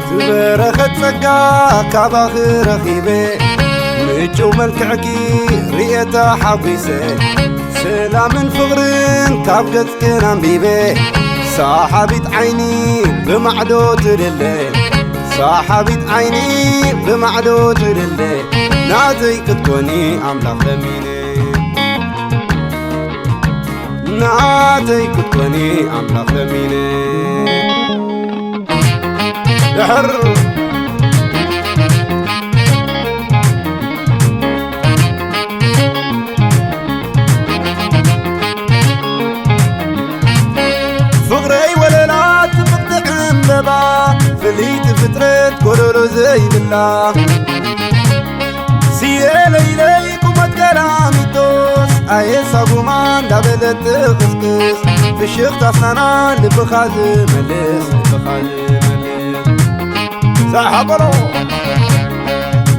ዝበረኸት ጸጋ ካባኺ ረኺበ፣ ምጩው መልክዕኪ ርእየ ተሓጒሰ፣ ሰላምን ፍቕርን ካብ ገጽክን ኣንቢበ፣ ሰሓቢት ዓይኒ ብማዕዶ ትልለ፣ ሰሓቢት ዓይኒ ብማዕዶ ትልለ፣ ናተይ ክትኮኒ ኣምላኽ ለሚነ። ናተይ ክትኮኒ ኣምላኽ ለሚነ። ድሕር ፍቕረይ ወለላ ትምጥዕ ዕምበባ፣ ፍልይቲ ፍጥረት ጎደሎ ዘይብላ፣ ስየ ለይለይ ቁመት ገላሚጦስ፣ ኣየ ሳጉማ እንዳበለት ትቕስቅስ፣ ፍሽኽታ ኣስናና ልብኻ ዝመልስ፣ ልብኻ ዝመልስ። ሳሓበሮ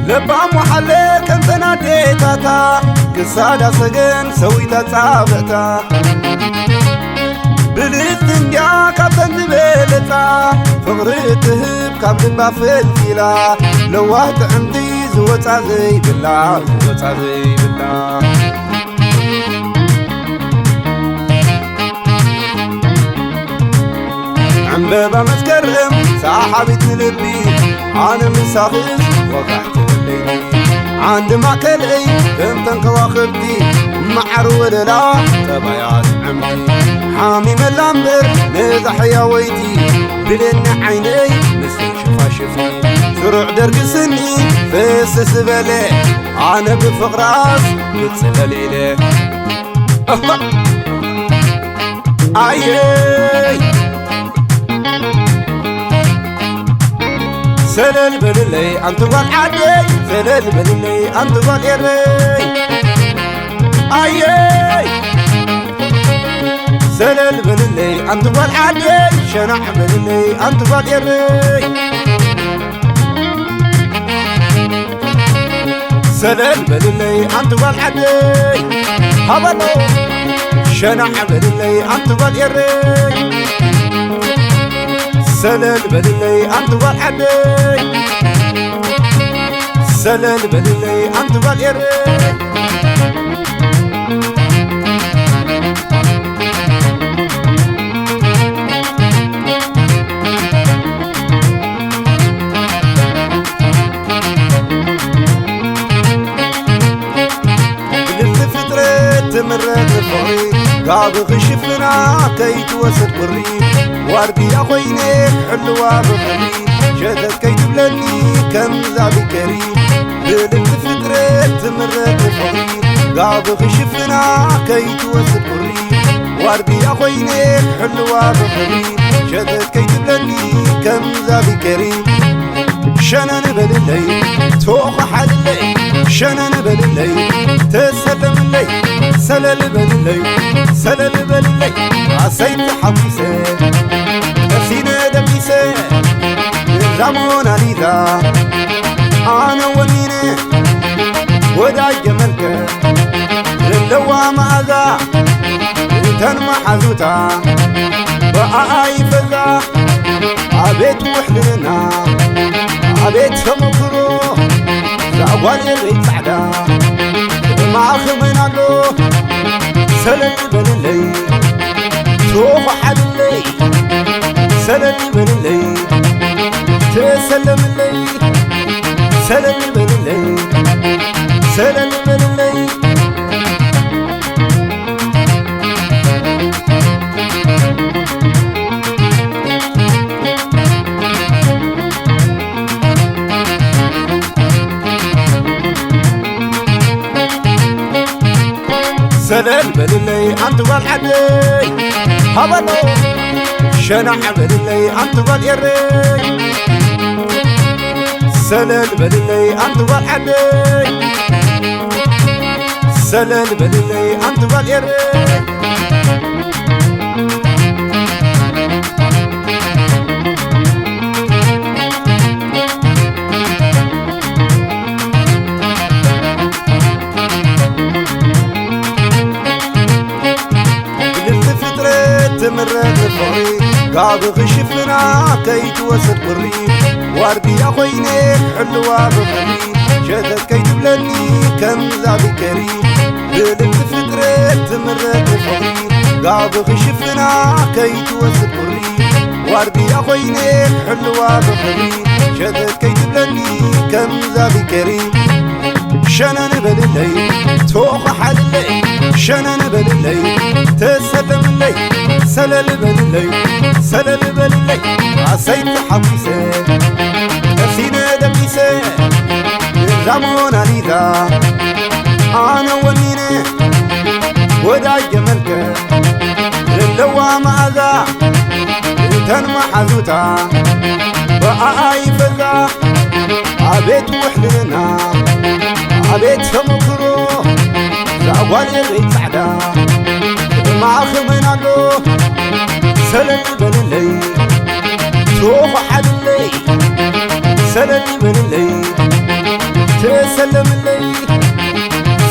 ለባም ወሓለ ከምተን ኣዴታታ፣ ክሳዳ ሰገን ሰዊታ ጻብዕታ፣ ብልጽቲ እንድያ ካብተን ዝበለጻ፣ ፍቕሪ እትህብ ካብ ልባ ፈልፊላ፣ ለዋህ ጥዕምቲ ዝወጻ ዘይብላ፣ ዝወጻ ዘይብላ። ዕምበባ መስከረም ሰሓቢት ንልቢ፣ ኣነ ምሳኽስ ወጋሕቲ ለይቲ። ዓንዲ ማእከለይ ከምተን ከዋኽብቲ፣ መዓር ወለላ ጠባያ ዝዕምቲ። ሓሚመላ እምበር ነዛ ሕያወይቲ፣ ብሌኒ ዓይነይ ምስ ሸፋሽፍቲ። ስሩዕ ደርጊ ስኒ ፍስስ ዝበለ፣ ኣነ ብፍቕራስ ክጽለል ኢለ። ኣየይ ሰለል በልለይ ኣንቲ ጓል ዓደይ፣ ሰለል በልለይ ኣንቲ ጓል ኤረይ። ኣየይ ሰለል በልለይ ኣንቲ ጓል ዓደይ፣ ሸናዕ በልለይ ኣንቲ ጓል ኤረይ። ሰለል በልለይ ኣንቲ ጓል ዓደይ፣ ሃበሎ ሸናዕ በልለይ ኣንቲ ጓል ኤረይ። ሰለል በልለይ ኣንቲ ጓል ዓደይ፣ ሰለል በልለይ ኣንቲ ጓል ኤረይ። ብልዕቲ ፍጥረት ትምረጽ ፍቕሪ፣ ጋቢ ክሽፍና ከይትወስድ ቁሪ፣ ዋርድያ ኮይነ ክሕልዋ ብፍቕሪ፣ ሸተት ከይትብለኒ ከምዛ ቢከሪ። ብልዕቲ ፍጥረት ትምረጽ ፍቕሪ፣ ጋቢ ክሽፍና ከይትወስድ ቁሪ፣ ዋርድያ ኮይነ ክሕልዋ ብፍቕሪ፣ ሸተት ከይትብለኒ ከምዛ ቢከሪ። ሸነን በልለይ ተወኸሓልለይ፣ ሸነን በልለይ ተሰለምለይ፣ ሰለል በልለይ፣ ሰለል በልለይ ኣሰይ ተሓጒሰ ቀሲነ ደቂሰ። እዛ ሞናሊዛ ኣነ ወኒነ ወዳጀ መልከ ዘለዋ መኣዛ፣ እተን መሓዙታ ብኣኣ ይፈዛ። ኣቤት ውሕልልና፣ ኣቤት ተመክሮ፣ እዛ ጓል ኤረይ ጻዕዳ ማእኸመን ኣሎ። ሰለል በልለይ ተወኸሓልለይ፣ ሰለል በልለይ ተሰለምለይ፣ ሰለል በልለይ፣ ሰለል በልለይ። ሰለል በልለይ ኣንቲ ጓል ዓደይ፣ ሃበሎ ሸናዕ በልለይ ኣንቲ ጓል ኤረይ። ሰለል በልለይ ኣንቲ ጓል ዓደይ፣ ሰለል በልለይ ኣንቲ ጓል ኤረይ። ካብ ክሽፍና ከይትወስድ ቁሪ፣ ዋርድያ ኮይነ ክሕልዋ ብኽብሪ፣ ሸተት ከይትብለኒ ከም ዛቢከሪ፣ ብልብቲ ፍጥረት ትምረቅ ፍቕሪ። ካብ ክሽፍና ከይትወስድ ቁሪ፣ ዋርድያ ኮይነ ክሕልዋ ብኽብሪ፣ ሸተት ከይትብለኒ ከም ዛቢከሪ። ሸነን በልለይ፣ ተወኸሓልለይ፣ ሸነን በልለይ፣ ተሰለምለይ፣ ሰለል በልለይ፣ ሰለል በልለይ። ኣሰይ ተሓጒሰ፣ ቀሲነ ደቂሰ፣ እዛ ሞናሊዛ ኣነ ወኒነ፣ ወዳጀ መልከ ዘለዋ መኣዛ፣ እተን መሓዙታ ብኣኣ ይፈዛ። ኣቤት ውሕልልና፣ ኣቤት ተመክሮ፣ እዛ ጓል የበይ ጻዕዳ፣ ቅድማ ክመን ኣሎ፣ ሰለል በልለይ፣ ተወኸሓልለይ፣ ሰለል በልለይ፣ ተሰለምለይ፣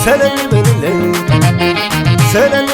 ሰለል በልለይ፣ ሰለል